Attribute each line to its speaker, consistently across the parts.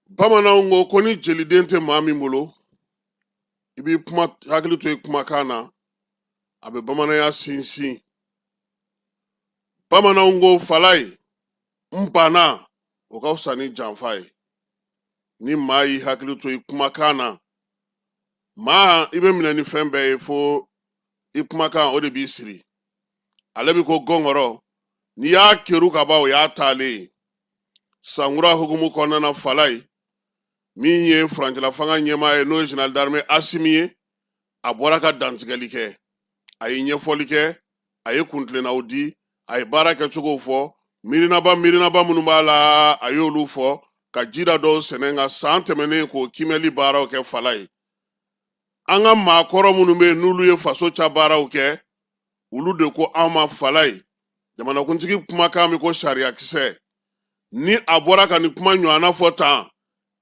Speaker 1: Bamananw ko ko ni jeliden tɛ maa min bolo, i b'i kuma hakili to i kumakan na, a bɛ bamananya sinsin. Bamananw ko falaye, n banna, o ka fisa ni janfa ye. Ni maa y'i hakili to i kumakan na, maa i bɛ minɛ ni fɛn bɛɛ ye, fo i kumakan, o de b'i siri. Ale bɛ ko gɔngɔrɔ, n'i y'a keru ka ban, o y'a taalen ye. Sankura hukumu kɔnɔna na, falaye, min ye furancɛla fanga ɲɛmaa ye, n'o ye général d'armée Asimi ye, a bɔra ka dantigɛli kɛ, a ye ɲɛfɔli kɛ, a ye kuntilennaw di, a ye baara kɛcogow fɔ, miirinaba miirinaba minnu b'a la, a y'olu fɔ, ka jida dɔw sɛnɛ ka san tɛmɛnen k'o kiimɛli baaraw kɛ. Falaye, an ka maakɔrɔ minnu bɛ yen, n'olu ye faso ca baaraw kɛ, olu de ko anw ma, falaye, jamanakuntigi kumakan bɛ ko sariyakisɛ, ni a bɔra ka nin kuma ɲɔgɔnna fɔ tan,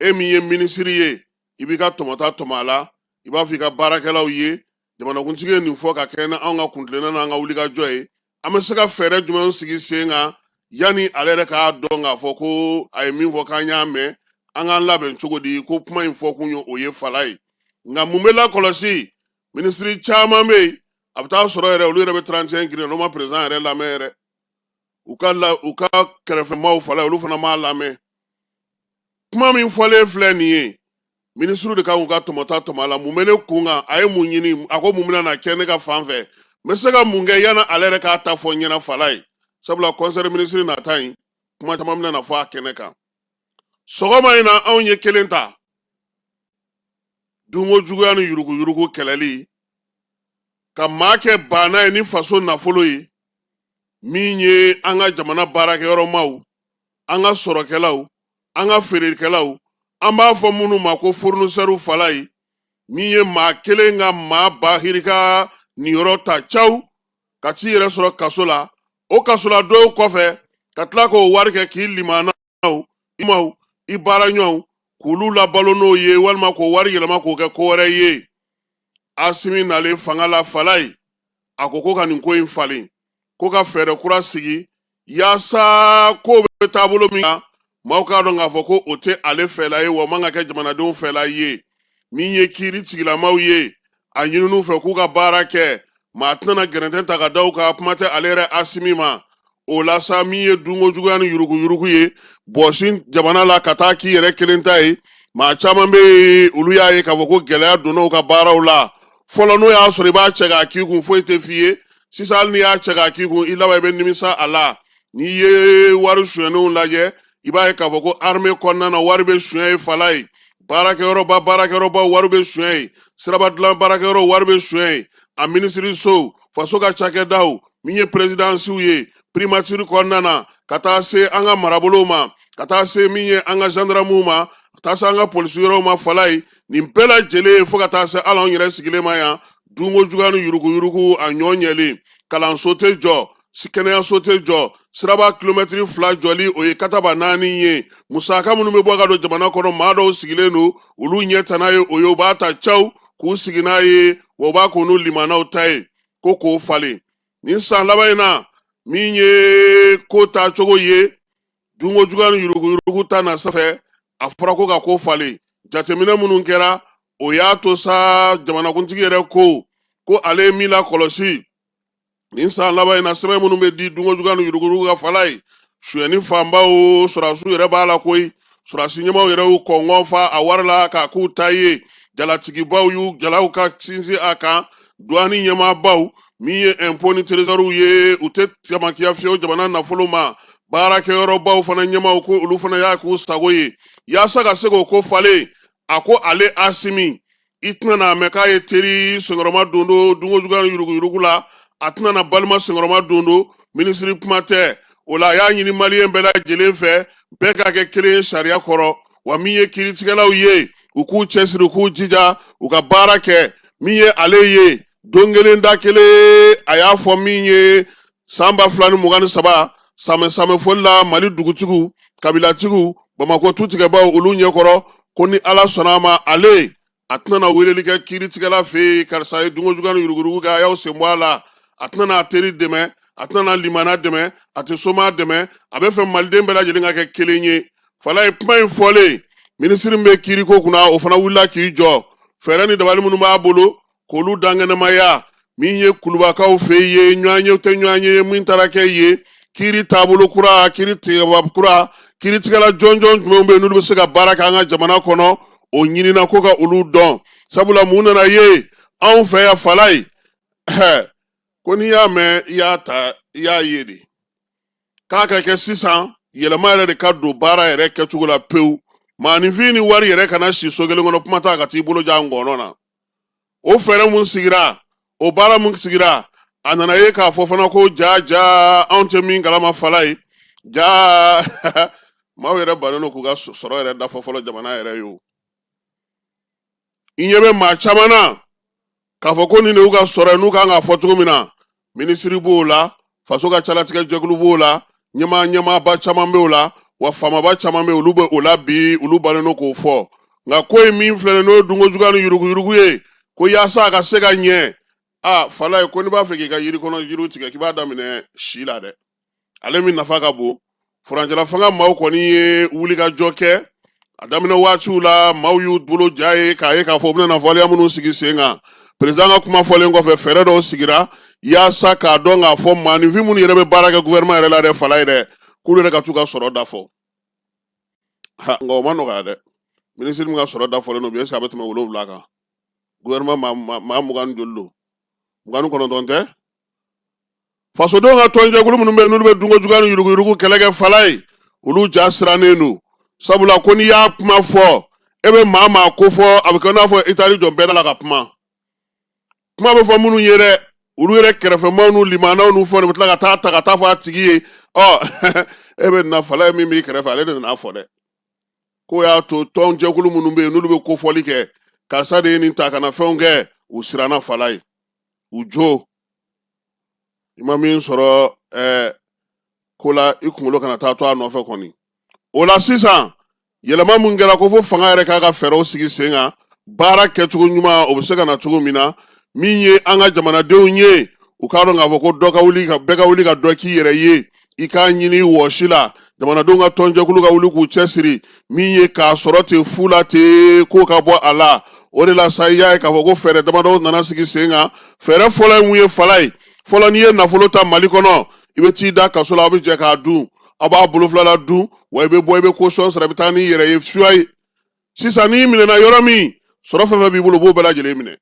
Speaker 1: e min ye minisiri ye, i b'i ka tɔmɔta tɔmɔ a la, i b'a fɔ i ka baarakɛlaw ye, jamanakuntigi ye nin fɔ ka kɛɲɛ ni anw ka kuntilenna n'an ka wulikajɔ ye, an bɛ se ka fɛɛrɛ jumɛn sigi sen kan yanni ale yɛrɛ k'a dɔn k'a fɔ ko a ye min fɔ k'an y'a mɛn, an k'an labɛn cogo di? Ko kuma in fɔkun ye o ye, falaye. Nka mun bɛ lakɔlɔsi? Minisiri caman bɛ yen, a bɛ taa sɔrɔ yɛrɛ olu yɛrɛ bɛ 31 girin, n'o ma président yɛrɛ lamɛn yɛrɛ, u ka la u ka kɛrɛfɛmaaw, falaye, olu fana m'a lamɛn. Kuma min fɔlen filɛ nin ye, minisiriw de kan k'u ka tɔmɔta tɔmɔ a la. Mun bɛ ne kun kan? A ye mun ɲini? A ko mun bɛna na kɛ ne ka fan fɛ? N bɛ se ka mun kɛ yanni ale yɛrɛ k'a ta fɔ n ɲɛna, falaye? Sabula conseil des ministres nata in, kuma caman bɛna na fɔ a kɛnɛ kan. Sɔgɔma in na, anw ye kelen ta, dunko juguya ni yuruguyurugu kɛlɛli, ka maa kɛ baana ye ni faso nafolo ye, min ye an ka jamana baarakɛyɔrɔmaw, an ka sɔrɔkɛlaw, an ka feerekɛlaw, an b'a fɔ minnu ma ko fournisseurw, falaye, min ye maa kelen ka maa bahirika niyɔrɔ ta caw ka t'i yɛrɛ sɔrɔ kaso la, o kasola dɔw kɔfɛ ka tila k'o wari kɛ k'i limanaw, i maw, i baaraɲɔgɔnw, k'olu labalo n'o ye, walima k'o wari yɛlɛma k'o kɛ ko wɛrɛ ye. Asimi nalen fanga la, falaye, a ko ko ka nin ko in falen, ko ka fɛɛrɛ kura sigi yaasa ko bɛ taabolo min kan, maaw k'a dɔn k'a fɔ ko o tɛ ale fɛla ye, wa o man ka kɛ jamanadenw fɛla ye. Min ye kiiri tigilamaw ye, a ɲinin'u fɛ k'u ka baara kɛ, maa tɛna na gɛrɛntɛ ta ka da u kan, kuma tɛ ale yɛrɛ Asimi ma. O la sa, min ye dunko juguya ni yuruguyurugu ye, bɔsi jamana la ka taa k'i yɛrɛ kelen ta ye, maa caman bɛ yen, olu y'a ye k'a fɔ ko gɛlɛya donna u ka baaraw la. Fɔlɔ, n'o y'a sɔrɔ i b'a cɛ k'a k'i kun, foyi tɛ f'i ye. Sisan, hali n'i y'a cɛ k'a k'i kun, i laban i bɛ nimisa a la. N'i ye wari sonyɛnenw lajɛ, i b'a ye k'a fɔ ko armée kɔnɔna na, wari bɛ sonya ye, falaye. Baarakɛyɔrɔba baarakɛyɔrɔba, wari bɛ sonya ye. Siraba dilan baarakɛyɔrɔ, wari bɛ sonya ye. A minisirisow, faso ka cakɛdaw, min ye perezidansiw ye, primature kɔnɔna na, ka taa se an ka marabolow ma, ka taa se min ye an ka gendarmew ma, ka taa se an ka polisi yɔrɔw ma, falaye, nin bɛɛ lajɛlen, fo ka taa se hali anw yɛrɛ sigilen ma yan, dunko juguya ni yuruguyurugu a ɲɔ ɲɛlen. Kalanso tɛ jɔ, kɛnɛyaso tɛ jɔ, siraba kilomɛtiri 2 jɔli, o ye kataba 4 ye. Musaka minnu bɛ bɔ ka don jamana kɔnɔ, maa dɔw sigilen don, olu ɲɛ tana ye o ye, u b'a ta caw k'u sigi n'a ye, wa u b'a k'u n'u limanaw ta ye. Ko k'o falen nin san laban in na, min ye ko taacogo ye, dunko juguya ni yuruguyurugu ta na sanfɛ, a fɔra ko ka ko falen. Jateminɛ minnu kɛra, o y'a to sa jamanakuntigi yɛrɛ ko ko ale ye min lakɔlɔsi nin san laban in na, sɛbɛn minnu bɛ di dunko juguya ni yuruguyurugu ka falaye, sonyɛni fanba o, sɔrɔdasiw yɛrɛ b'a la koyi. Sɔrɔdasi ɲɛmaaw yɛrɛ y'u kɔngɔn fa a wari la k'a k'u ta ye. Jalatigibaw y'u jalaw ka sinsin a kan. Duwani ɲɛmaabaw, min ye impôt ni trésor ye, u tɛ tamakiya fiyewu jamana nafolo ma. Baarakɛyɔrɔbaw fana ɲɛmaaw ko olu fana y'a k'u sago ye. Yaasa ka se k'o ko falen, a ko ale Asimi, i tɛna n'a mɛn k'a ye teri senkɔrɔma don don dunko juguya ni yuruguyurugu la, a tɛna na balima senkɔrɔma don don, minisiri kuma tɛ. O la, a y'a ɲini maliyɛn bɛɛ lajɛlen fɛ, bɛɛ ka kɛ kelen ye sariya kɔrɔ, wa min ye kiiritigɛlaw ye, u k'u cɛsiri, u k'u jija, u ka baara kɛ. Min ye ale ye, don kelen da kelen, a y'a fɔ min ye san 2023 samɛ samɛ foli la, Mali dugutigiw, kabilatigiw, Bamakɔ tutigɛbaw, olu ɲɛkɔrɔ, ko ni Ala sɔnna a ma, ale a tɛna na weleli kɛ kiiritigɛla fɛ yen, karisa ye dunko juguya ni yuruguyurugu kɛ, a y'aw sen bɔ a la. A tɛna n'a teri dɛmɛ, a tɛna n'a limana dɛmɛ, a tɛ soma dɛmɛ, a bɛ fɛ maliden bɛɛ lajɛlen ka kɛ kelen ye. Falaye, kuma in fɔlen, Minisiri min bɛ kiiriko kunna, o fana wulila k'i jɔ, fɛɛrɛ ni dabali minnu b'a bolo k'olu dankɛnɛmaya. Min ye kulubakaw fɛ ye, ɲɔgɔn ye tɛ ɲɔgɔn ye, min taara kɛ ye, kiiri taabolo kura, kiiri tigɛba kura, kiiritigɛla jɔnjɔn jumɛnw bɛ yen n'olu bɛ se ka baara kɛ an ka jamana kɔnɔ, o ɲinina ko ka olu dɔn. Sabula mun nana ye anw fɛ yan Falaye? Ko n'i y'a mɛn i y'a ta, i y'a ye de. K'a ka kɛ sisan, yɛlɛma yɛrɛ de ka don baara yɛrɛ kɛcogo la pewu. Maaninfin ni wari yɛrɛ kana si so kelen kɔnɔ, kuma t'a ka t'i bolo ja ngɔnɔ na. O fɛɛrɛ mun sigira, o baara mun sigira, a nana ye k'a fɔ fana ko ja ja, anw tɛ min kalama Falaye, ja maaw yɛrɛ bannen don k'u ka sɔrɔ yɛrɛ dafa fɔlɔ jamana yɛrɛ ye. O i ɲɛ bɛ maa caman na k'a fɔ ko nin de y'u ka sɔrɔ ye, n'u kan k'a fɔ cogo min na. Minisiri b'o la, faso ka calatigɛ jɛkulu b'o la, ɲɛmaaba caman b'o la, wa faamaba caman bɛ, olu bɛ o la bi, olu bannen don k'o fɔ. Nka ko in min filɛ nin, n'o ye dunkojuguya ni yuruguyurugu ye, ko yaasa a ka se ka ɲɛ a Falaye, ko n'i b'a fɛ k'i ka yiri kɔnɔ jiriw tigɛ, k'i b'a daminɛ si la dɛ, ale min nafa ka bon. Furancɛla fanga maaw kɔni ye wulikajɔ kɛ a daminɛ waatiw la. Maaw y'u bolo ja ye k'a ye k'a fɔ u bɛna waleya minnu sigi sen kan. Perezidan ka kuma fɔlen kɔfɛ, fɛɛrɛ dɔw sigira yaasa k'a dɔn k'a fɔ maaninfin minnu yɛrɛ bɛ baara kɛ gouvernement yɛrɛ la dɛ, Falaye dɛ, k'olu yɛrɛ ka t'u ka sɔrɔ da fɔ. Nka o ma nɔgɔya dɛ. Minisiri min ka sɔrɔ da fɔlen don bi, est-ce que a bɛ tɛmɛ 7 kan? Gouvernement maa 20 ni joli don? 29 tɛ? Fasodenw ka tɔnjɛkulu minnu bɛ yen, n'olu bɛ dunkojuguya ni yuruguyurugu kɛlɛ kɛ Falaye, olu ja sirannen don. Sabula ko n'i y'a kuma fɔ, e bɛ maa maa ko fɔ, a bɛ kɛ i n'a fɔ i taar'i jɔ bɛɛ da la ka kuma. Kuma bɛ fɔ minnu ye dɛ, olu yɛrɛ kɛrɛfɛmaaw n'u limanaw n'u fɛnw de bɛ tila ka taa ta ka taa fɔ a tigi ye. Ɔ e bɛ na Falaye, min b'i kɛrɛfɛ, ale de nana fɔ dɛ. K'o y'a to tɔnjɛkulu minnu bɛ yen, n'olu bɛ kofɔli kɛ, karisa de ye nin ta ka na fɛnw kɛ, u siranna Falaye, u jo. I ma min sɔrɔ ko la, i kunkolo kana taa to a nɔfɛ kɔni. O la sisan, yɛlɛma mun kɛra, ko fo fanga yɛrɛ k'a ka fɛɛrɛw sigi sen kan, baara kɛcogo ɲuman o bɛ se ka na cogo min na. Min ye an ka jamanadenw ye, u k'a dɔn k'a fɔ ko dɔ ka wuli ka bɛɛ ka wuli ka dɔ k'i yɛrɛ ye, i k'a ɲini wɔsi la. Jamanadenw ka tɔnjɛkulu ka wuli k'u cɛsiri, min ye k'a sɔrɔ ten fu la ten, k'o ka bɔ a la. O de la sa, i y'a ye k'a fɔ ko fɛɛrɛ damadɔw nana sigi sen kan. Fɛɛrɛ fɔlɔ ye mun ye Falaye? Fɔlɔ, n'i ye nafolo ta Mali kɔnɔ, i bɛ t'i da kaso la, aw bɛ jɛ k'a dun, aw b'a bolofila la dun, wa i bɛ bɔ, i bɛ caution sara, i bɛ taa n'i yɛrɛ ye suya ye. Sisan n'i minɛna yɔrɔ min, sɔrɔ fɛn fɛn b'i bolo, u b'o bɛɛ lajɛlen minɛ.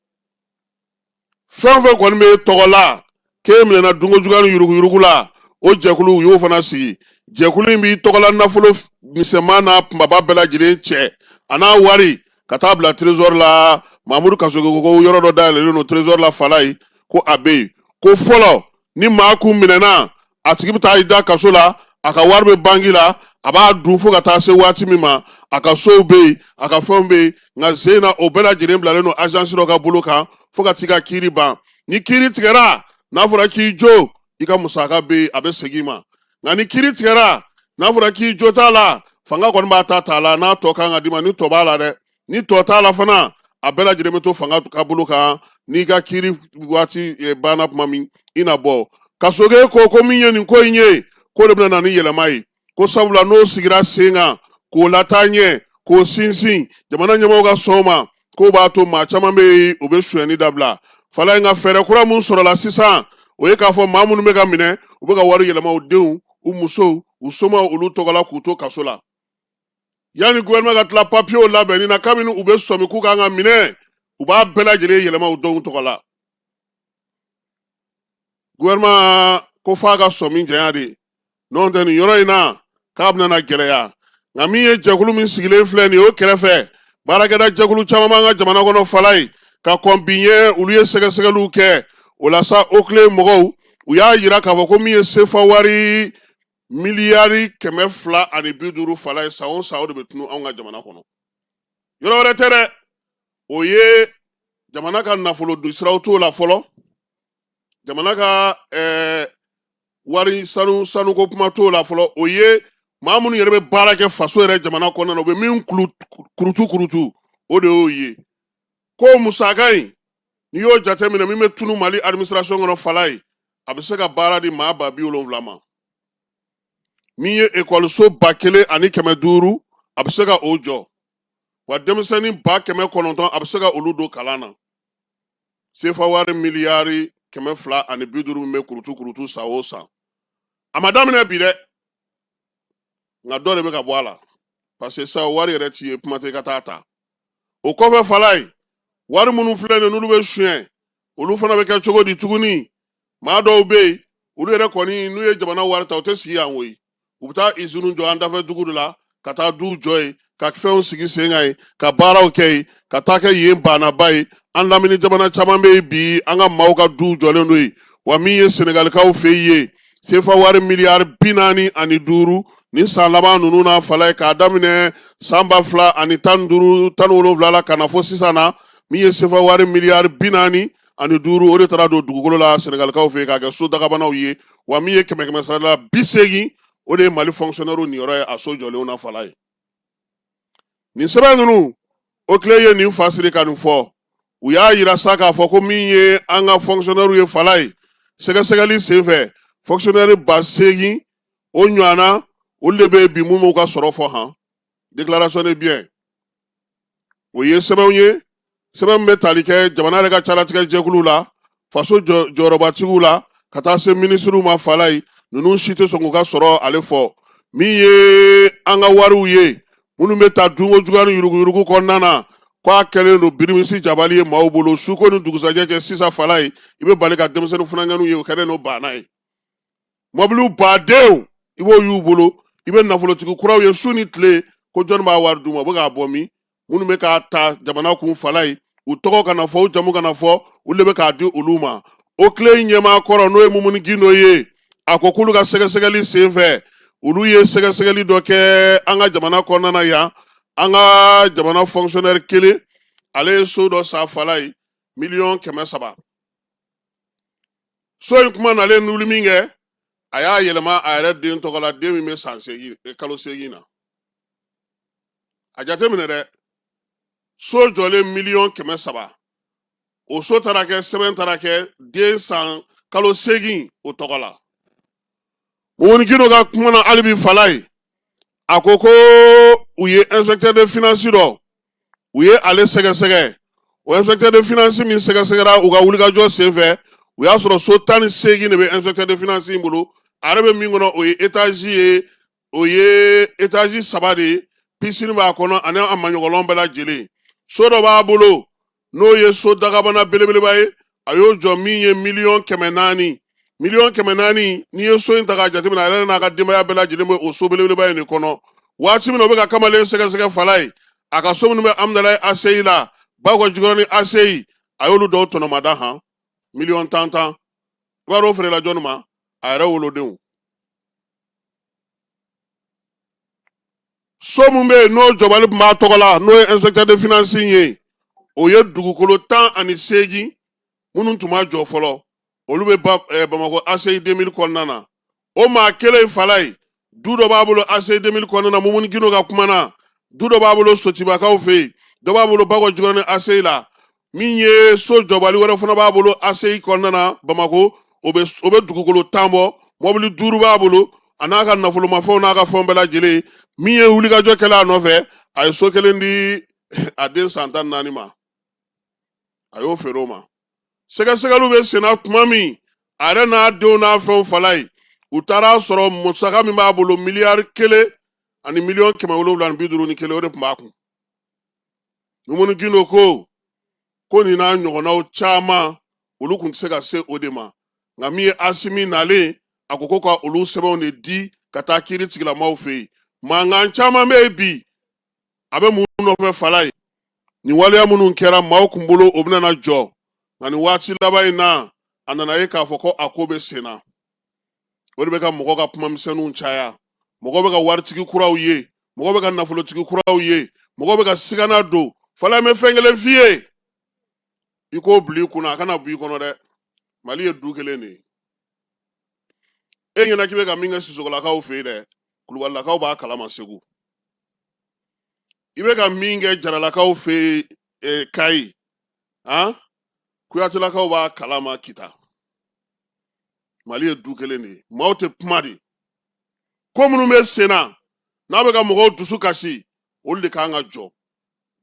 Speaker 1: Fɛn o fɛn kɔni bɛ tɔgɔ la k'e minɛna dunkojuguya ni yuruguyurugu la, o jɛkulu, u y'o fana sigi. Jɛkulu in b'i tɔgɔla nafolo misɛnman n'a kunbaba bɛɛ lajɛlen cɛ, a n'a wari, ka taa bila trésor la. Mamudu Kasoge ko yɔrɔ dɔ dayɛlɛlen don trésor la Falaye, ko a bɛ yen. Ko fɔlɔ, ni maa kun minɛna, a tigi bɛ taa i da kaso la, a ka wari bɛ banki la, a b'a dun fo ka taa se waati min ma, a ka sow bɛ yen, a ka fɛnw bɛ yen. Nka sen na, o bɛɛ lajɛlen bilalen don agence dɔ ka bolo kan fo ka t'i ka kiiri ban. Ni kiiri tigɛra, n'a fɔra k'i jo, i ka musaka bɛ yen, a bɛ segin i ma. Nka ni kiiri tigɛra, n'a fɔra k'i jo t'a la, fanga kɔni b'a ta t'a la, n'a tɔ kan ka d'i ma, ni tɔ b'a la dɛ. Ni tɔ t'a la fana, a bɛɛ lajɛlen bɛ to fanga ka bolo kan. N'i ka kiiri waati banna tuma min, i na bɔ. Kasoge ko min ye nin ko in ye, k'o de bɛna na ni yɛlɛma ye, ko sabula n'o sigira sen kan k'o lataa ɲɛ, k'o sinsin, jamana ɲɛmɔgɔw ka sɔn o ma, k'o b'a to maa caman bɛ yen, u bɛ sonyɛni dabila Falaye. Nka fɛɛrɛ kura mun sɔrɔla sisan, o ye k'a fɔ maa minnu bɛ ka minɛ, u bɛ ka wari yɛlɛma u denw, u musow, u somaw, olu tɔgɔ la k'u to kaso la. Yanni gouvernement ka tila papiyew labɛnni na, kabini u bɛ sɔmi k'u kan ka minɛ, u b'a bɛɛ lajɛlen yɛlɛma u denw tɔgɔ la. Gouvernement ko f'a ka sɔmi janya de, n'o tɛ nin yɔrɔ in na, k'a bɛna na gɛlɛya. Nka min ye jɛkulu min sigilen filɛ nin ye, o kɛrɛfɛ baarakɛda jɛkulu caman b'an ka jamana kɔnɔ Falaye, ka kɔn bi ɲɛ, olu ye sɛgɛsɛgɛliw kɛ. O la sa, OCLEI mɔgɔw, u y'a yira k'a fɔ ko min ye sefa wari miliyari 250 Falaye, san o san, o de bɛ tunu anw ka jamana kɔnɔ. Yɔrɔ wɛrɛ tɛ dɛ, o ye jamana ka nafolo don siraw t'o la fɔlɔ, jamana ka wari sanu sanuko kuma t'o la fɔlɔ. O ye maa minnu yɛrɛ bɛ baara kɛ faso yɛrɛ jamana kɔnɔna na, u bɛ min kurutu kurutu, o de y'o ye. Ko musaka in, n'i y'o jateminɛ, min bɛ tunu Mali administration kɔnɔ Falaye, a bɛ se ka baara di maa 70,000 ma. Min ye ekɔliso 1500, a bɛ se ka o jɔ. Wa denmisɛnnin 900,000, a bɛ se ka olu don kalan na. Sefa wari miliyari 250 min bɛ kurutu kurutu san o san, a ma daminɛ bi dɛ, nka dɔ de bɛ ka bɔ a la, parce que sa wari yɛrɛ ti ye, kuma tɛ i ka taa ta. O kɔfɛ, Falaye, wari minnu filɛ nin ye, n'olu bɛ suɲɛ, olu fana bɛ kɛ cogo di tuguni? Maa dɔw bɛ yen, olu yɛrɛ kɔni, n'u ye jamana wari ta, u tɛ sigi yan koyi. U bɛ taa izini jɔ an dafɛ dugu de la, ka taa duw jɔ yen, ka fɛnw sigi sen kan yen, ka baaraw kɛ yen, ka taa kɛ yen baanaba ye. An lamini jamana caman bɛ yen bi, an ka maaw ka duw jɔlen don yen. Wa min ye Senegalikaw fɛ yen, sefa wari miliyari 45 nin san laban ninnu na, Falaye, k'a daminɛ san 2015, 17 la ka na fo sisan na, min ye sefa wari miliyari 45, o de taara don dugukolo la Senegalikaw fɛ yen k'a kɛ so dagabanaw ye. Wa min ye kɛmɛ kɛmɛ sara la 80, o de ye Mali fonctionnaire niyɔrɔ ye a so jɔlenw na, Falaye. Nin sɛbɛn ninnu, OCLEI ye nin fasiri ka nin fɔ. U y'a yira sa k'a fɔ ko min ye an ka fonctionnaire ye, Falaye, sɛgɛsɛgɛli senfɛ, fonctionnaire 8,000 o ɲɔgɔnna, olu de bɛ bi minnu ka sɔrɔ fɔ han déclaration de bien. O ye sɛbɛnw ye, sɛbɛn min bɛ tali kɛ jamana yɛrɛ ka calatigɛ jɛkulu la, faso jɔyɔrɔbatigiw la, ka taa se minisiriw ma. Falaye, ninnu si tɛ sɔn k'u ka sɔrɔ ale fɔ. Min ye an ka wariw ye minnu bɛ ta dunko juguya ni yuruguyurugu kɔnɔna na, k'a kɛlen don birimisi jabali ye maaw bolo su ko ni dugusajɛ cɛ. Sisan, Falaye, i bɛ bali ka denmisɛnnin funankɛninw ye, o kɛlen don baana ye. Mɔbiliw badenw, i b'o y'u bolo. I bɛ nafolotigi kuraw ye su ni tile. Ko jɔnni b'a wari d'u ma? U bɛ k'a bɔ min? Minnu bɛ k'a ta jamana kun, Falaye, u tɔgɔ kana fɔ, u jamu kana fɔ, olu de bɛ k'a di olu ma. OCLEI ɲɛmaa kɔrɔ, n'o ye Mumuni Gindo ye, a ko k'olu ka sɛgɛsɛgɛli senfɛ, olu ye sɛgɛsɛgɛli dɔ kɛ an ka jamana kɔnɔna na yan. An ka jamana fonctionnaire kelen, ale ye so dɔ san, Falaye, miliyɔn 300. So in kuma nalen wuli min kɛ, a y'a yɛlɛma a yɛrɛ den tɔgɔ la, den min bɛ san 8, kalo 8 na. A jateminɛ dɛ, so jɔlen miliyɔn 300, o so taara kɛ, sɛbɛn taara kɛ den san kalo 8 o tɔgɔ la. Mumuni Gindo ka kuma na hali bi, Falaye, a ko ko u ye inspecteur de finance dɔ, u ye ale sɛgɛsɛgɛ. O inspecteur de finance min sɛgɛsɛgɛra, u ka wulikajɔ senfɛ, u y'a sɔrɔ so 18 de bɛ inspecteur de finance in bolo. A yɛrɛ bɛ min kɔnɔ, o ye étage ye, o ye étage 3 de ye, piscine b'a kɔnɔ ani a maɲɔgɔnlɔn bɛɛ lajɛlen. So dɔ b'a bolo, n'o ye so dagabana belebeleba ye, a y'o jɔ min ye miliyɔn 400. Miliyɔn 400, n'i ye so in ta k'a jateminɛ, a yɛrɛ n'a ka denbaya bɛɛ lajɛlen bɛ o so belebeleba in de kɔnɔ. Waati min na u bɛ ka kamalen sɛgɛsɛgɛ, Falaye, a ka so minnu bɛ Amudalayi ACI la, Bakɔ Jikɔrɔni ACI, a y'olu dɔw tɔnɔmada han miliyɔn tan tan. I b'a dɔn o feerela jɔnni ma? A yɛrɛ wolodenw. So min bɛ yen, n'o jɔbali tun b'a tɔgɔ la, n'o ye inspecteur de finance ye, o ye dugukolo 18 minnu tun ma jɔ fɔlɔ, olu bɛ Bamakɔ ACI 2000 kɔnɔna na. O maa kelen, Falaye, du dɔ b'a bolo ACI 2000 kɔnɔna na, Mumuni Gindo ka kuma na. Du dɔ b'a bolo Sotibakaw fɛ yen, dɔ b'a bolo Bakɔ Jikɔrɔni ACI la. Min ye so jɔbali wɛrɛ fana b'a bolo ACI kɔnɔna na Bamakɔ, o bɛ dugukolo 10 bɔ. Mɔbili 5 b'a bolo, a n'a ka nafolomafɛnw n'a ka fɛnw bɛɛ lajɛlen. Min ye wulikajɔ kɛla a nɔfɛ, a ye so kelen di a den san 14 ma, a y'o feere o ma. Sɛgɛsɛgɛliw bɛ senna tuma min, a yɛrɛ n'a denw n'a fɛnw, Falaye, u taara sɔrɔ musaka min b'a bolo, miliyari 1 ani miliyɔn 751, o de tun b'a kun. Mumuni Gindo ko nin n'a ɲɔgɔnnaw caman, olu tun tɛ se ka se o de ma. Nka min ye Asimi nalen, a ko ka olu sɛbɛnw de di ka taa kiiri tigilamaw fɛ yen. Mankan caman bɛ yen bi, a bɛ mun nɔfɛ, Falaye? Nin waleya minnu kɛra maaw kun bolo, o bɛna na jɔ. Nka nin waati laban in na, a nana ye k'a fɔ ko a ko bɛ sen na. O de bɛ ka mɔgɔ ka kumamisɛnninw caya. Mɔgɔ bɛ ka waritigi kuraw ye, mɔgɔ bɛ ka nafolotigi kuraw ye, mɔgɔ bɛ ka sigana don. Falaye, n bɛ fɛn kelen f'i ye, i k'o bila i kunna, a kana bɔ i kɔnɔ dɛ. Mali ye du kelen de ye. E ɲɛna k'i bɛ ka min kɛ Sisokolakaw fɛ yen dɛ, Kulubalilakaw b'a kalama Segu. I bɛ ka min kɛ Jaralakaw fɛ yen Kayi, han, Kuyatelakaw b'a kalama Kita. Mali ye du kelen de ye. Maaw tɛ kuma de. Ko minnu bɛ sen na, n'a bɛ ka mɔgɔw dusu kasi, olu de kan ka jɔ.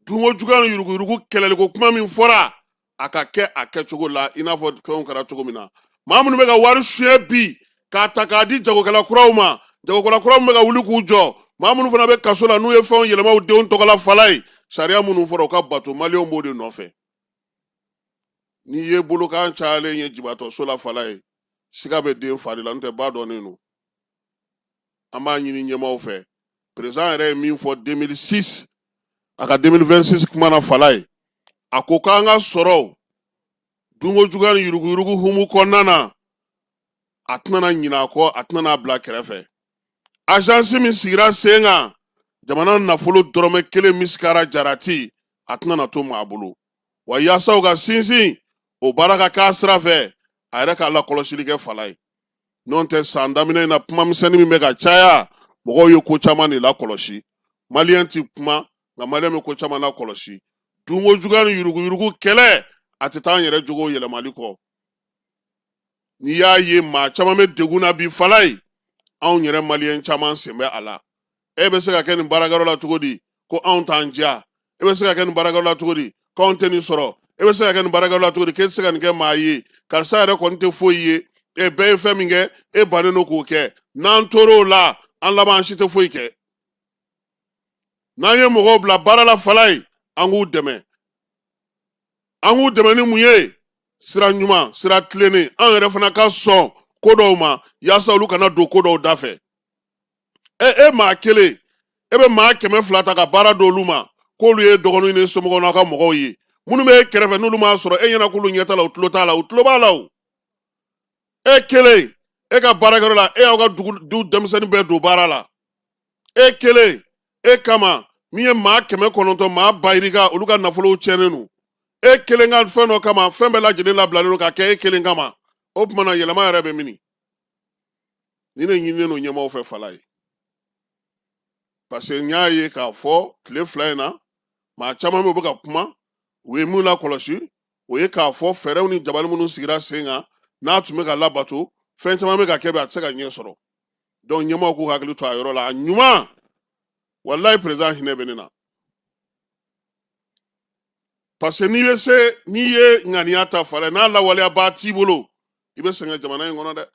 Speaker 1: Dunko juguya ni yuruguyurugu kɛlɛliko kuma min fɔra, a ka kɛ a kɛcogo la, i n'a fɔ fɛnw kɛra cogo min na. Maa minnu bɛ ka wari suɲɛ bi k'a ta k'a di jagokɛla kuraw ma, jagokɛla kuraw bɛ ka wuli k'u jɔ, maa minnu fana bɛ kaso la n'u ye fɛnw yɛlɛma u denw tɔgɔ la, fala ye, sariya minnu fɔra, u ka bato. Maliyɛnw b'o de nɔfɛ. N'i ye bolokan cayalen ye jibatɔ so la, fala ye, siga bɛ den fari la, n'o tɛ ba dɔnnen don. An b'a ɲini ɲɛmaaw fɛ, président yɛrɛ ye min fɔ 2006, a ka 2026 kuma na, fala ye, a ko k'an ka sɔrɔw dunko juguya ni yuruguyurugu humu kɔnɔna na, a tɛna na ɲinɛ a kɔ, a tɛna n'a bila kɛrɛfɛ. Agence min sigira sen kan, jamana nafolo dɔrɔmɛ kelen misikara jarati a tɛna na to maa bolo wa. Yaasa u ka sinsin o baara ka k'a sira fɛ, a yɛrɛ ka lakɔlɔsili kɛ, fala ye. N'o tɛ, san daminɛ in na, kuma misɛnnin min bɛ ka caya, mɔgɔw ye ko caman de lakɔlɔsi. Maliyɛn ti kuma, nka maliyɛn bɛ ko caman lakɔlɔsi. Dunko juguya ni yuruguyurugu kɛlɛ, a tɛ taa an yɛrɛ jogo yɛlɛmali kɔ. N'i y'a ye maa caman bɛ degun na bi, fala ye, anw yɛrɛ maliyɛn caman sen bɛ a la. E bɛ se ka kɛ nin baarakɛyɔrɔ la cogo di ko anw t'an diya? E bɛ se ka kɛ nin baarakɛyɔrɔ la cogo di k'anw tɛ nin sɔrɔ? E bɛ se ka kɛ nin baarakɛyɔrɔ la cogo di k'e tɛ se ka nin kɛ maa ye? Karisa yɛrɛ kɔni tɛ foyi ye. E bɛɛ ye fɛn min kɛ, e bannen don k'o kɛ. N'an tor'o la, an laban an si tɛ foyi kɛ. N'an ye mɔgɔw bila baara la, fala ye, an k'u dɛmɛ. An k'u dɛmɛ ni mun ye? Sira ɲuman, sira tilennen. An yɛrɛ fana ka sɔn ko dɔw ma yaasa olu kana don ko dɔw da fɛ. E maa kelen, e bɛ maa 200 ta ka baara d'olu ma k'olu ye dɔgɔninw ni somɔgɔw n'aw ka mɔgɔw ye. Minnu bɛ e kɛrɛfɛ, n'olu m'a sɔrɔ, e ɲɛna k'olu ɲɛ t'a la, u tulo t'a la, u tulo b'a la o. E kelen, e ka baarakɛyɔrɔ la, e y'aw ka dugu du denmisɛnnin bɛɛ don baara la. E kelen, e kama min ye maa 900, maa bayirika, olu ka nafolow tiɲɛnen don. E kelen ka fɛn dɔ kama, fɛn bɛɛ lajɛlen labilalen don ka kɛ e kelen kama. O tuma na, yɛlɛma yɛrɛ bɛ min? Ni ne ɲininen don ɲɛmaaw fɛ, fala ye, parce que n y'a ye k'a fɔ tile 2 in na, maa caman bɛ, u bɛ ka kuma, u ye min lakɔlɔsi, o ye k'a fɔ fɛɛrɛw ni jabali minnu sigira sen kan, n'a tun bɛ ka labato, fɛn caman bɛ ka kɛ bi, a tɛ se ka ɲɛ sɔrɔ. Donc ɲɛmaaw k'u hakili to a yɔrɔ la. A ɲuman, walayi, président hinɛ bɛ ne na, parce que n'i bɛ se, n'i ye ŋaniya ta, fala, n'a lawaleyabaa t'i bolo, i bɛ sɛgɛn jamana in kɔnɔ dɛ.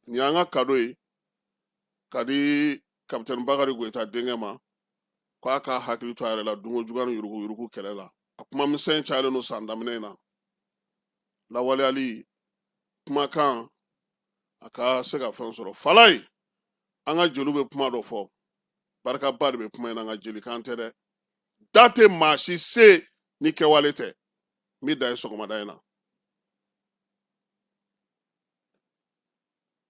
Speaker 1: Nin y'an ka cadeau ye ka di kapitɛni Bakari Goyita denkɛ ma, k'a ka hakili to a yɛrɛ la dunko juguya ni yuruguyurugu kɛlɛ la. A kuma misɛn cayalen don san daminɛ in na. Lawaleyali kumakan, a ka se ka fɛn sɔrɔ, fala ye. An ka jeliw bɛ kuma dɔ fɔ, barikaba de bɛ kuma in na, nka jelikan tɛ dɛ. Da tɛ maa si se ni kɛwale tɛ. N bɛ dan ye sɔgɔmada in na.